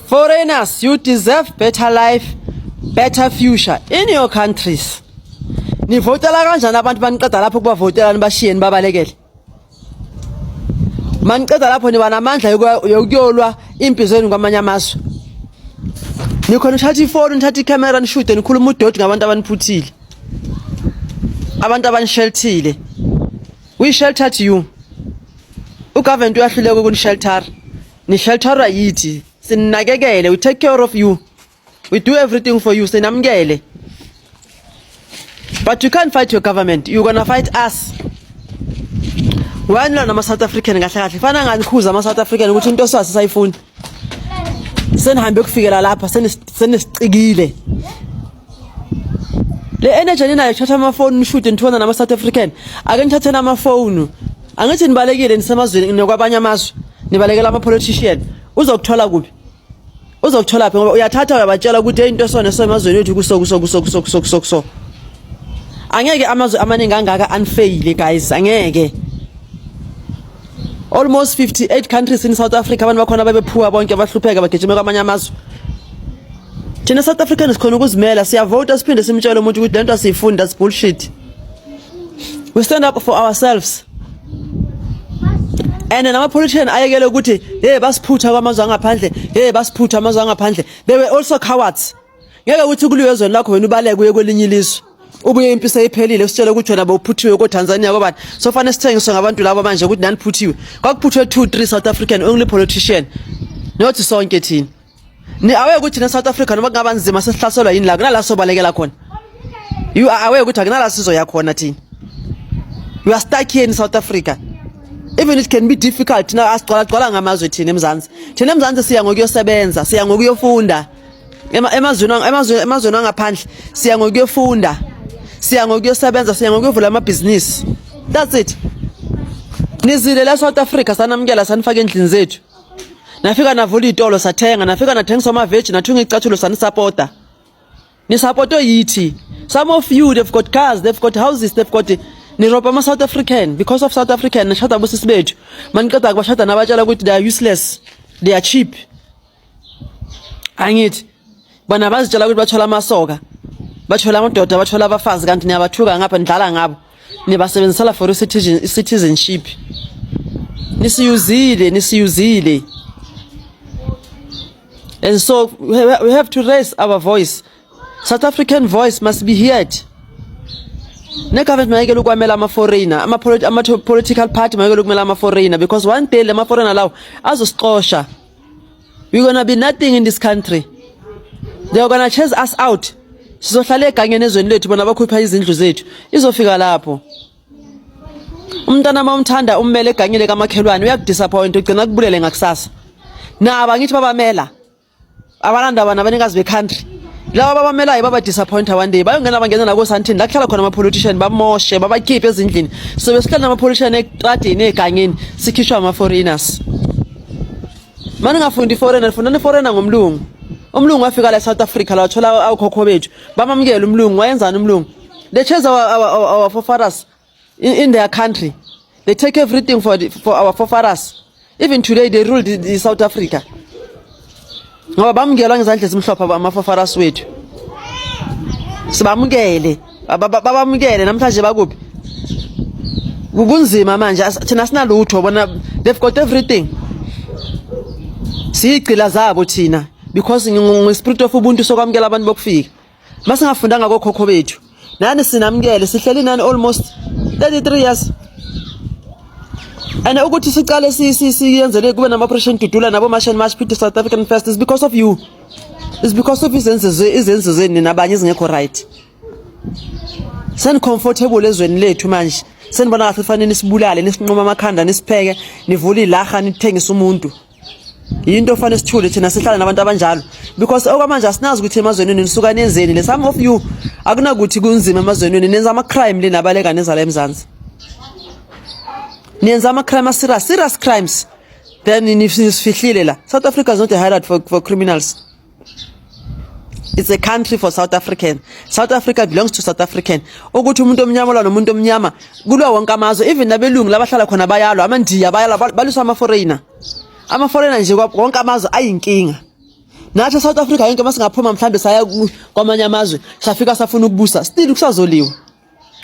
Foreigners, you deserve better life, better future in your countries. Nivotela kanjani abantu baniqeda lapho kubavotela nibashiye nibabalekele? Maniqeda lapho niba namandla yokuyolwa impi zenu kwamanye amazwe. Nikhona uthatha ifoni, nithatha ikhamera nishude nikhuluma udoti ngabantu abaniphuthile. Abantu abanishelthile. We sheltered you. Ugovernment uyahluleka ukunishelter. Nishelterwa yithi, sininakekele, we take care of you. We do everything for you, sinamukele. But you can't fight your government. You're gonna fight us. Wani nama South African kahle kahle. Fana nganikhuza ama South African ukuthi into swazi sayifuni. Senihambe kufikela lapha senisicikile. Le energy ninayo thatha amafoni nishude nithona nama South African. Ake nithatheni amafoni. Angithi nibalekile nisemazweni nokwabanye amazwe. Nibalekela ama politician. Uzokuthola kuphi? Uzokuthola phi ngoba uyathatha uyabatshela ukuthi hey into esona so emazweni ethu kuso kuso kuso kuso kuso kuso kuso. Angeke amazwe amaningi kangaka unfail guys, angeke. Almost 58 countries in South Africa abantu bakhona babephuwa bonke abahlupheka bagijima kwamanye amazwe. Thina South Africans sikhona ukuzimela, siyavota siphinde simtshele umuntu ukuthi lento asiyifuni, that's bullshit. We stand up for ourselves. And nama-politician ayekele ukuthi hey basiphutha kwamazwe angaphandle, hey basiphutha amazwe angaphandle. They were also cowards. Ngeke ukuthi kuliwe ezweni lakho wena ubaleke uye kwelinye ilizwe. Ubuye impi seyiphelile usitshele ukuthi wena bowuphuthiwe ko-Tanzania kobani. So fanele sithengiswe ngabantu labo manje ukuthi naniputhiwe. Kwakuphuthwe 2 3 South African only politician. Not sonke thina. Ni aware ukuthi ne South Africa noma kungaba nzima sesihlaselwa yini la kunala sobalekela khona. You are aware ukuthi akunala sizo yakhona thina. You are stuck here in South Africa. Even it can be difficult na asigcwala gcwala ngamazwe thina eMzansi. Thina eMzansi siya ngokuyosebenza, siya ngokuyofunda. Emazweni emazweni emazweni angaphandle siya ngokuyofunda. Siya ngokuyosebenza, siya ngokuyovula amabhizinisi. That's it. Nizile la South Africa sanamukela sanifaka endlini zethu. Nafika navula iy'tolo sathenga, nafika nathengisa amaveji, nathunga icathulo sanisapota. Nisapoto yithi. Some of you they've got cars, they've got houses, they've got nirobha ama South African because of South African nishada bosisi bethu. Maniqeda kubashada nabatshela ukuthi they are useless. They are cheap. Angithi bona bazitshela ukuthi bathola amasoka. Bathola amadoda, bathola abafazi kanti niyabathuka ngapha nidlala ngabo. Nibasebenzisela for citizenship. Nisiyuzile, nisiyuzile. And so we have to raise our voice. South African voice must be heard. Ne-government mayekele ukwamela ama-foreigner, ama-political party mayekele ukumela ama-foreigner because one day le ma-foreigner lawo azosixosha. We're gonna be nothing in this country. They are gonna chase us out. Sizohlala egangeni ezweni lethu bona bakhupha izindlu zethu. Izofika lapho. Umntana uma umthanda ummele egangeni kamakhelwane uyakudisappoint ugcina kubulele ngakusasa. Naba ngithi babamela. Abalanda nabanikazi be-country. Laba babamelayo baba disappoint one day. Bayongena bangena nako Sandton la kuhlala khona ama politician bamoshe babakhiphe ezindlini. So besihlala nama politician etradeni egangeni sikhishwa ama foreigners. Mani ngafundi foreigner, fundani foreigner ngomlungu. Umlungu wafika la South Africa la wathola awukhokho bethu. Bamamukela umlungu, wayenzani umlungu? They chase our forefathers in their country. They take everything for our forefathers. Even today they rule the South Africa. Ngoba bamukelwa ngezandla ezimhlophe ama forefathers wethu. Sibamukele, babamukele namhlanje bakuphi? Kunzima manje thina sinalutho bona they've got everything. Siyigcila zabo thina because nge-spirit of ubuntu sokwamukela abantu bokufika. Masingafundanga kokhokho bethu. Nani sinamukele sihleli nani almost 33 years. And ukuthi sicale siyenzele kube nama operation Dudula nabo March and March Put South African First is because of you. It's because of izenzo zenu nabanye ezingekho right. Seni comfortable ezweni lethu manje. Senibona kahle fanele nisibulale nisinquma amakhanda nisipheke nivule ilaha nithengise umuntu. Yinto ofanele sithule thina sihlala nabantu abanjalo because okwamanje asinazi ukuthi emazweni nisuka nenzeni le. Some of you akunakuthi kunzima emazweni nenza ama crime le nabaleka nezala eMzansi. Niyenza ama crime serious serious crimes then nisifihlile la. South Africa is not a hideout for criminals. It's a country for South African. South Africa belongs to South African. Ukuthi umuntu omnyama ulwa nomuntu omnyama kulwa wonke amazwe even nabelungu labahlala khona bayalwa amandiya bayalwa balwiswa ama foreigner. Ama foreigner nje wonke amazwe ayinkinga. Nathi South Africa yonke masingaphuma mhlambe saya kwamanye amazwe safika safuna ukubusa still kusazoliwa.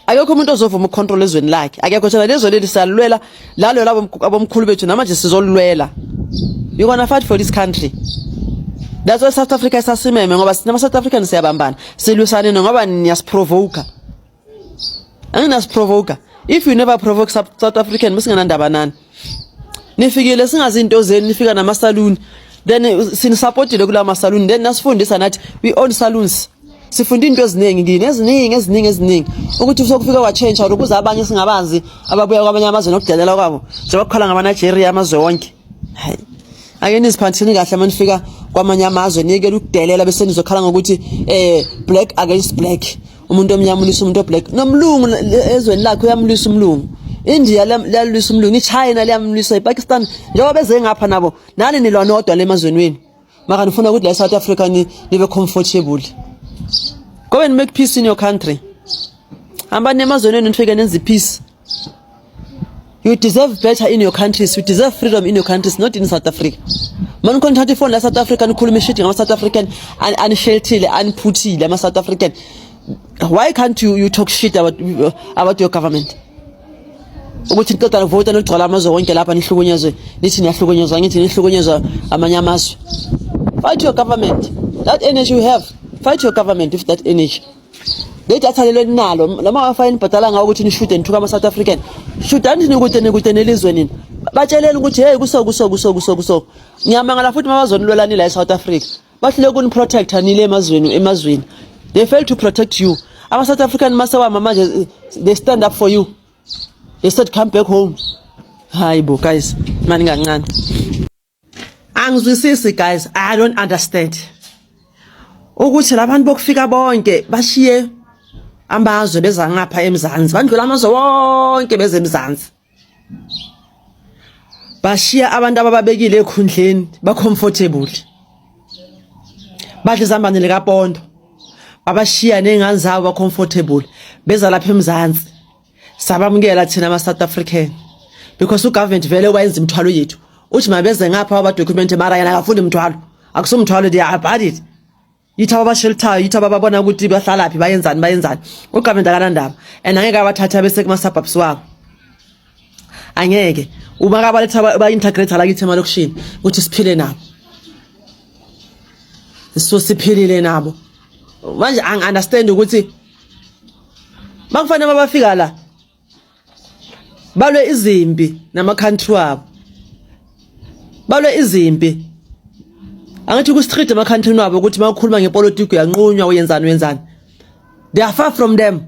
Akekho umuntu ozovuma ukucontrol ezweni lakhe. Akekho thina lezwe leli siyalwela lalo labo abomkhulu bethu namanje sizolwela. You gonna fight for this country. That's why South Africa isasimeme ngoba sina South Africans siyabambana. Silwisane ngoba niyasiprovoke. Anginasiprovoke. If you never provoke South African musingenandaba nani. Nifikile singazi into zenu nifika nama saloon. Then sinisupportile kula ma saloon then nasifundisa nathi we own saloons. Sifunda into eziningi kini eziningi eziningi eziningi ukuthi sokufika kwa change or ukuze abanye singabazi ababuya kwamanye amazwe nokudelela kwabo njengoba kukhala ngama Nigeria amazwe wonke. Hayi. Ake niziphatheni kahle uma nifika kwamanye amazwe niyekele ukudelela bese nizokhala ngokuthi eh black against black. Umuntu omnyama ulwisa umuntu oblack. Nomlungu ezweni lakhe uyamlwisa umlungu. India liyalwisa umlungu, iChina liyamlwisa, iPakistan njengoba beze ngapha nabo nani nilwa nodwa lemazweni wenu. Maka nifuna ukuthi la eSouth Africa ni nibe comfortable. Go and make peace in your country. Hambani emazweni wenu nifike nenze peace. You deserve better in your countries. You deserve freedom in your countries, not in South Africa. Mani khona thatha ifoni la South Africa nikhulume shit ngama South African anishelthile aniphuthile ama South African. Why can't you talk shit about your government? Ukuthi niqeda nivota nigcwala amazwe wonke lapha nihlukunyezwe nithi niyahlukunyezwa ngithi nihlukunyezwa amanye amazwe. Fight your government. That energy you have. Fight your government with that energy. Le datha lelo ninalo noma wafayini nibhadala ngawo ukuthi nishude nithuka ama South African. Shudani nikude nikude nelizwe nina. Batsheleni ukuthi hey kuso kuso kuso kuso kuso. Ngiyamangala futhi mabazonilwelani la eSouth Africa. Bahlule kuni protector nile emazweni emazweni. They fail to protect you. Ama South African masewama manje they stand up for you. They said come back home. Hayi bo guys, mani kancane. Angizwisisi guys, I don't understand. Ukuthi labantu bokufika bonke bashiye amazwe beza ngapha eMzansi, bandlula amazwe wonke beze eMzansi. Bashiya abantu abababekile ekhundleni ba comfortable. Badla izambane likapondo. Babashiya nezingane zabo ba comfortable beza lapha eMzansi. Sabamukela thina ama South African because ugovernment vele wayenza imithwalo yethu uthi mabeze ngapha waba document mara yena akafuni imithwalo akusumthwalo they are about it yithi ababashelthayo yithi abababona ukuthi bahlalaphi bayenzani bayenzani ugovernment akanandaba and angeke abathatha bese kuma suburbs wabo angeke uma kabaletha ba integrate la kithi emalokishini ukuthi siphile nabo so siphilile nabo manje angi understand ukuthi Bakufanele mabafika la balwe izimpi nama country wabo. Balwe izimpi. Angithi ku street ema country wabo ukuthi mawukhuluma ngepolitiki uyanqunywa uyenzani uyenzani. They are far from them.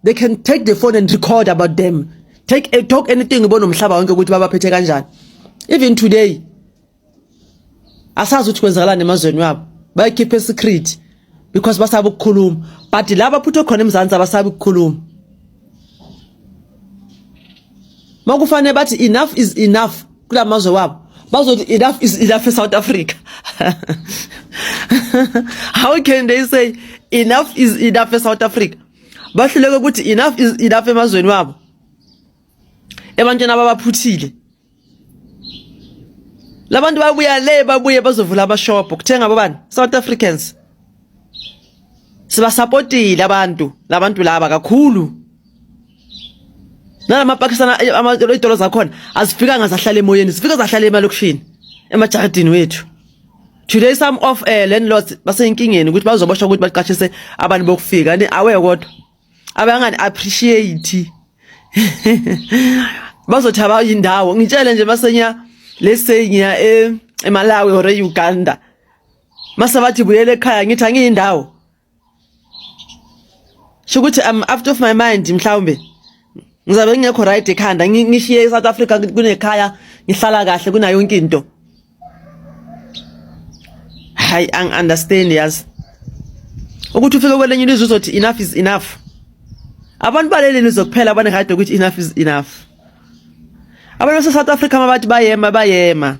They can take the phone and record about them. Take talk anything ubona umhlaba wonke ukuthi babaphethe kanjani. Even today asazi ukuthi kwenzakalani emazweni wabo bayikhiphe secret because basaba ukukhuluma but laba phuthe khona eMzansi abasabi ukukhuluma makufanele bathi enough is enough kulamazwe wabo bazothi enough is enough eSouth Africa how can they say enough is enough eSouth Africa bahluleke ukuthi enough is enough emazweni wabo ebantwini ababaphuthile Labantu babuya le babuye bazovula amashophu kuthenga bobani South Africans sibasapotile abantu labantu laba kakhulu nalama Pakistan izitolo zakhona azifikanga zahlala emoyeni zifika zahlala emalokishini emajaridini wethu today some of landlords baseyinkingeni ukuthi bazoboshwa ukuthi baqashise abantu bokufika ni awe kodwa abangani appreciate bazothi abayindawo ngitshele nje masenya lesenya e, eMalawi or eUganda mase bathi buyele ekhaya ngithi angiyindawo shukuthi I'm out of my mind mhlawumbe ngizabe ngingekho right ekhanda ngishiye eSouth Africa kunekhaya ngihlala kahle kunayo yonke into hayi angi understand yazi ukuthi ufike kwelinye ilizwe uzothi enough is enough abantu baleli lizwe kuphela abanehayide ukuthi enough is enough abantu base South Africa mabathi bayema bayema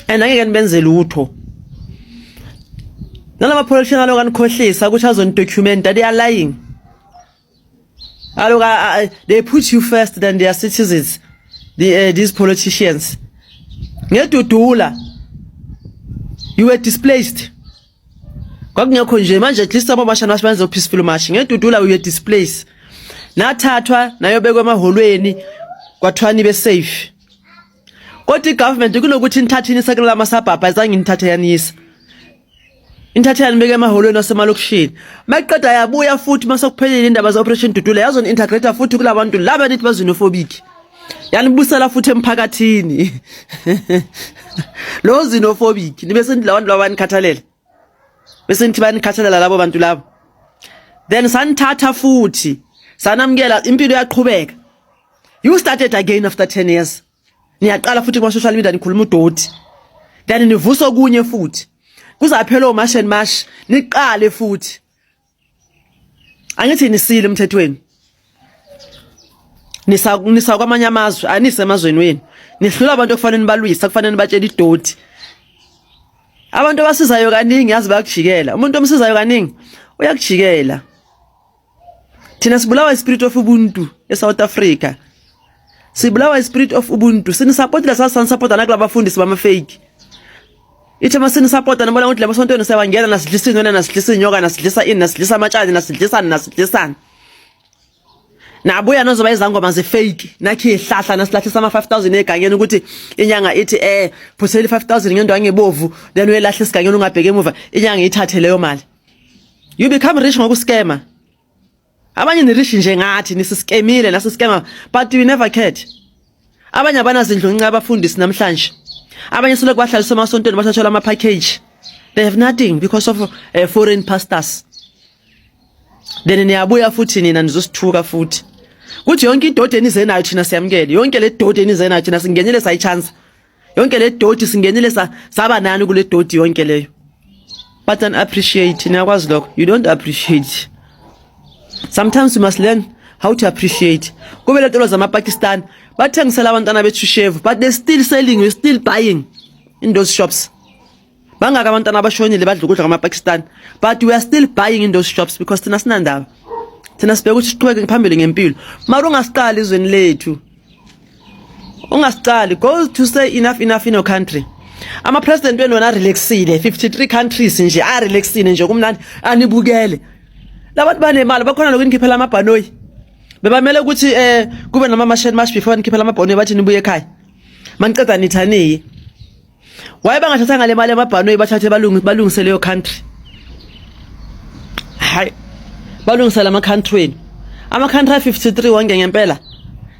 and angeke nibenze lutho nalama politician aloku anikhohlisa ukuthi azonidocumenta they are lying Aloku they put you first than their citizens the, these politicians ngedudula. You were displaced. Kwakungekho nje manje, at least ababashana basebenza peaceful march. NgeDudula we were displaced. Nathathwa nayobekwa emaholweni, kwathiwa nibe safe. Kodwa igovernment, kunokuthi nithathe inisekelo amasabhabha, azange nithathe yanisa. Inithathe yanibeka emaholweni wasemalokishini. Mayiqeda yabuya futhi masokuphelile indaba ze-Operation Dudula, yazoni-integrate futhi kulabantu laba nithi ba-xenophobic. Yanibusela futhi emphakathini. Lo xenophobic nibe senithi labantu laba banikhathalela. Bese nithi bayanikhathalela labo bantu labo. Then sanithatha futhi sanamukela, impilo yaqhubeka. You started again after 10 years. Niyaqala futhi kuma social media nikhuluma udoti. Then nivusa okunye futhi. Kuzaphela o-March and March, niqale futhi. Angithi nisile emthethweni. Nisa kwamanye amazwe, anise emazweni wenu. Nihlula abantu okufanele nibalwisa, kufanele nibatshele idoti. Abantu abasizayo kaningi yazi bayakujikela. Umuntu omsizayo kaningi uyakujikela. Thina sibulawa spirit of ubuntu eSouth Africa. Sibulawa spirit of ubuntu. Sinisupportile, sasanisupporta nakulabafundisi bama fake. Ithi masinisupporta, nibona ukuthi lemasontweni siyabangena, nasidlisa inwele, nasidlisa inyoka, nasidlisa ini, nasidlisa amatshani, nasidlisana, nasidlisana. Nabuya nozoba izangoma ze-fake, nakhi ihlahla, nasilahlisa ama-5000 egangeni ukuthi inyanga ithi phosela i-5000 ngento angebovu, then uyelahla esigangeni ungabheki emuva, inyanga ithathe leyo mali. You become rich ngokuskema. Abanye ni-rich nje ngathi nisiskemile, nasiskema, but you never cared. Abanye abanazindlu ngenxa yabafundisi namhlanje. Abanye selokhu bahlaliswa emasontweni, bathathelwa ama-package. They have nothing because of foreign pastors. Then niyabuya futhi nina nizosithuka futhi. Kuthi yonke idoti enize nayo thina siyamukele. Yonke le doti enize nayo thina singenile, sayichance. Yonke le doti singenile, saba nani kule doti yonke leyo. But appreciate, niyakwazi lokho. You don't appreciate. Sometimes you must learn how to appreciate. Kube le tolo zama-Pakistan bathengisela abantwana bethu shevu, but they still selling, we still buying in those shops. Bangaka abantwana abashonile badla ukudla kwama-Pakistan, but we are still buying in those shops because thina sinandaba. Thina sibheka ukuthi siqhubeke phambili ngempilo. Mara ungasiqali ezweni lethu. Ungasiqali. Go to say enough, enough in your country. Ama-president wenu wona relaxile, 53 countries nje arelaxile nje, kumnandi, anibukele. Labantu banemali, bakhona nokunikhiphela amabhanoyi. Bebamele ukuthi kube nama march and march before nikhiphela amabhanoyi, bathi nibuye ekhaya. Maniceda nithaniye. Why bangathathanga le mali yamabhanoyi, bathathe balungise leyo country? Hayi. Balungisela ama country wenu. Ama country 53 wonke ngempela.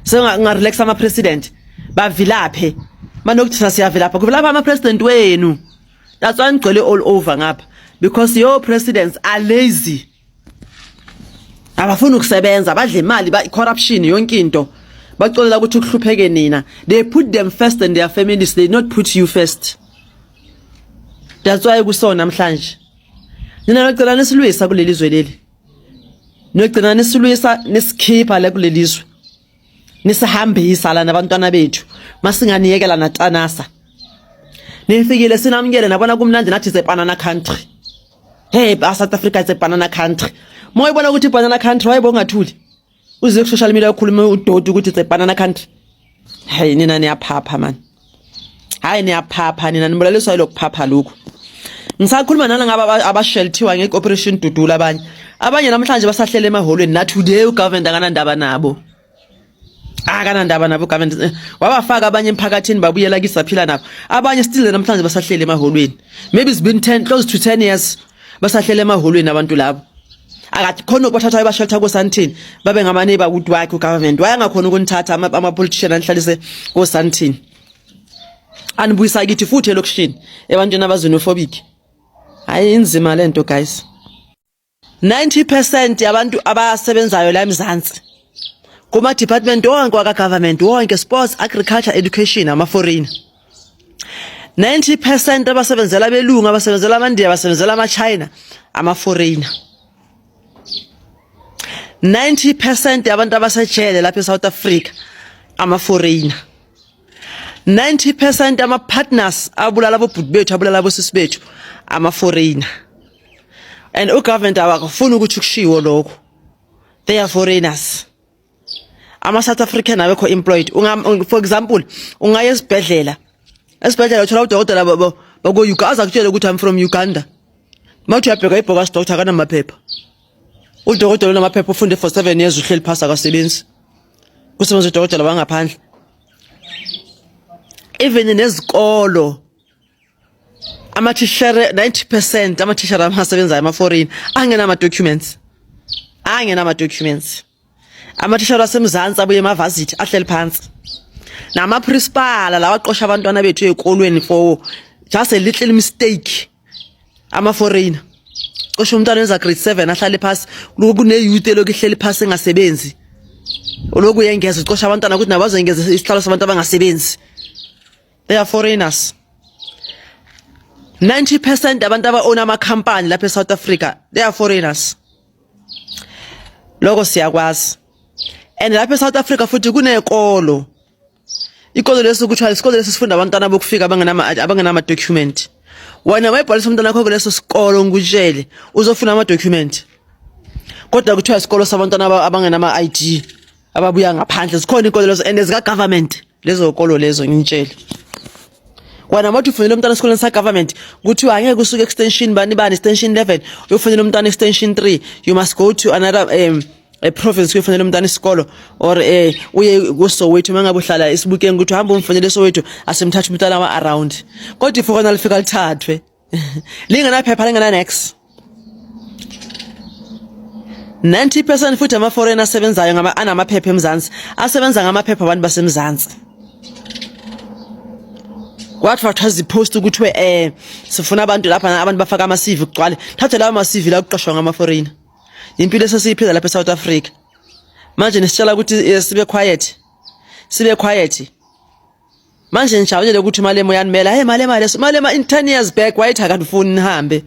Senga relax ama president. Bavilaphe. Manokuthi thina siyavilapha. Kuvilapha ama president wenu. That's why ngigcwele all over ngapha, because your presidents are lazy. Abafuni ukusebenza, badla imali, ba corruption yonke into. Bacolela ukuthi kuhlupheke nina. They put them first and their families, they not put you first. That's why kusona namhlanje. Nina nogcina nisilwisa kuleli zwe leli. Nogcina nisilwisa, nisikhipha le kuleli zwe. Nisihambisa la nabantwana bethu. Masinganiyekela natanasa. Nifikile, sinamukele, nabona kumnandi, nathi it's banana country. Hey, ba South Africa, it's a banana country. Moyibona ukuthi banana country, wayibo ungathuli. Uze ku social media ukhuluma udoti ukuthi it's a banana country. Hey, nina niyaphapha man. Hayi, niyaphapha nina, nibulaliswa yilokuphapha lokhu. Ngisakhuluma nana ngaba abashelthiwa nge-Operation Dudula, abanye. Abanye namhlanje basahlele emaholweni, na today ugovernment akanandaba nabo. Akanandaba nabo government. Wabafaka abanye emphakathini, babuyela kisaphila nabo. Abanye still namhlanje basahlele emaholweni. Maybe it's been 10, close to 10 years basahlele emaholweni abantu labo. Akathi khona ukuthatha abashelter koSandton, babe ngama neighborhood wakhe ugovernment. Wayengakhona ukunithatha ama politician anihlalise koSandton. Anibuyisa kithi futhi elokishini ebantwini abaxenophobic. Hayi, inzima lento, guys. 90% yabantu abasebenzayo la eMzansi kuma department wonke waka government wonke, sports, agriculture, education, ama foreigner. 90% abasebenzela abelungu, abasebenzela amaNdiya, abasebenzela amaChina, ama foreigner. 90% yabantu abasejele lapha eSouth Africa, ama foreigner. 90% ama partners abulala abobhuti bethu, abulala abosisi bethu, ama foreigner. And ugovernment awakufuni ukuthi kushiwo lokho. They are foreigners. Ama South African abekho employed. Unga, for example, ungaya esibhedlela. Esibhedlela uthola udokotela Bako Uganda azakutshela ukuthi I'm from Uganda. Mawuthi uyabheka ibhokasi doctor akanamaphepha. Udokotela unamaphepha ufunde for 7 years uhleli phasi akasebenzi. Kusebenza udokotela wangaphandle. Even nezikolo amathishere 90% amathishere amasebenzayo ama-foreign angenama-documents, angenama-documents. Amathishere aseMzansi abuye emavazithi ahleli phansi, namaprincipal lawa aqosha abantwana bethu ey'kolweni for just a little mistake, ama-foreigner qosha umntwana wenza grade 7 ahlale phasi. Kune-youth elokhu ihleli phasi engasebenzi, olokhu uyengeza ucosha abantwana ukuthi nabo bazoyengeza isihlalo sabantu abangasebenzi. They are foreigners. 90% abantu aba-own amakhampani lapha e-South Africa, they are foreigners. Lokho siyakwazi. And lapha e-South Africa futhi kunekolo, ikolo leso kuthiwa isikolo lesi sifunda abantwana bokufika abangenama-document. Wena wayibhalisa umntwana wakho kuleso sikolo, ngikutshele, uzofuna ama-document, kodwa kuthiwa isikolo sabantwana abangenama-ID, ababuya ngaphandle. Zikhona iy'kolo lezo and zika-government lezo kolo lezo. Ngintshele wena, mathi ufunela umntwana esikoleni sa-government, kuthiwa angeke usuke extension bani bani, extension 11, uyofunela umntwana extension 3. You must go to another a province kuyofunela umntwana isikolo, or uye kuSoweto uma ngabe uhlala eSebokeng, ukuthi uhambe umfunele eSoweto, asimthatha umntwana wa-around. Kodwa ifokana lifika lithathwe lingenaphepha, lingena-nex. 90% futhi ama-foreign asebenzayo anamaphepha eMzansi asebenza ngamaphepha abantu baseMzansi. Kwathi zipost ukuthi sifuna abantu lapha, abantu bafaka ama-CV, kugcwale, thathe lawo ma-CV la, kuqashwa ngama-foreigner. Impilo esesiyiphila lapha e-South Africa manje, nisitshela ukuthi sibe quiet, sibe quiet. Manje nijabulele ukuthi uMalema uyanimela. Hey Malema, leso Malema in 10 years back wayethi akanifuni nihambe,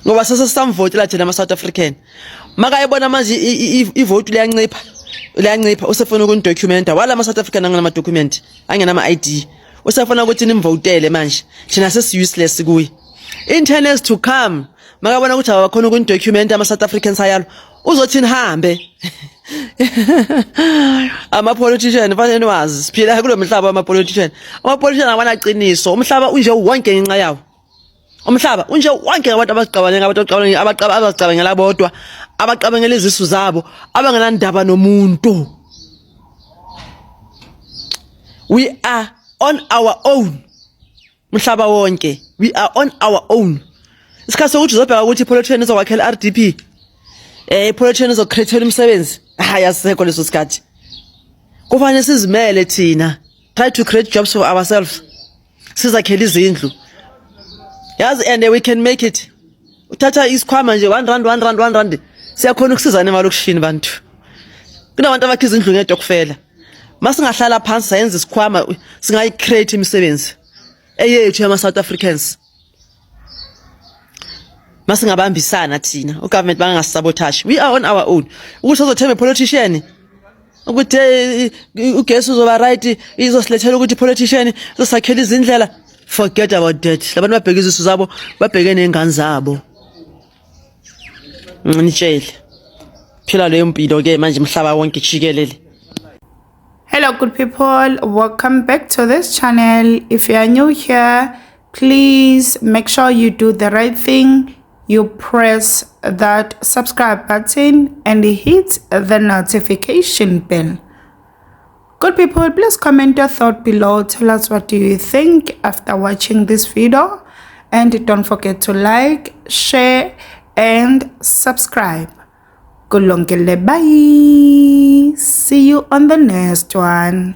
ngoba sase samvotela thina ama-South African. Makayibona manje ivoti liyancipha, liyancipha, usefuna ukunidocumenta wala ama-South African angenama-document, angenama-ID. Usefuna ukuthi nimvotele manje, thina sesi-useless kuye. In 10 years to come, makabona ukuthi abakhona ukunidocumenta ama-South Africans ayalo, uzothi nihambe. Ama-politician fanele niwazi, siphila kulo mhlaba wama-politician. Ama-politician awanaqiniso. Umhlaba unje wonke ngenxa yawo. Umhlaba unje wonke ngabantu abazicabangela, abantu abazicabangela bodwa, abacabangela izisu zabo, abangenandaba nomuntu. We are on our own. Umhlaba wonke, we are on our own. Isikhathi sokuthi uzobheka ukuthi i-politician izokwakhela RDP, i-politician izocreatela umsebenzi, hayi, asisekho leso sikhathi. Kufanele sizimele thina, try to create jobs for ourselves, sizakhela izindlu, yazi, and we can make it. Uthatha isikhwama nje, R1, R1, R1, siyakhona ukusizana emalokishini bantu. Kunabantu abakha izindlu ngedokfela. Masingahlala phansi sayenza isikhwama, singayicreate imisebenzi eyethu yama-South Africans, masingabambisana thina, ugovernment bangasisabotage. We are on our own. Ukuthi uzothemba politician ukuthi ugesi uzoba right, izosilethela ukuthi politician izosakhela izindlela, forget about that. Labantu babheke izisu zabo, babheke ney'ngane zabo. Nginitshele, phila leyo mpilo ke manje umhlaba wonke jikelele. Hello, good people. Welcome back to this channel. If you are new here, please make sure you do the right thing. You press that subscribe button and hit the notification bell. Good people, please comment your thought below. Tell us what do you think after watching this video. And don't forget to like, share, and subscribe. Kulungile, bye. See you on the next one.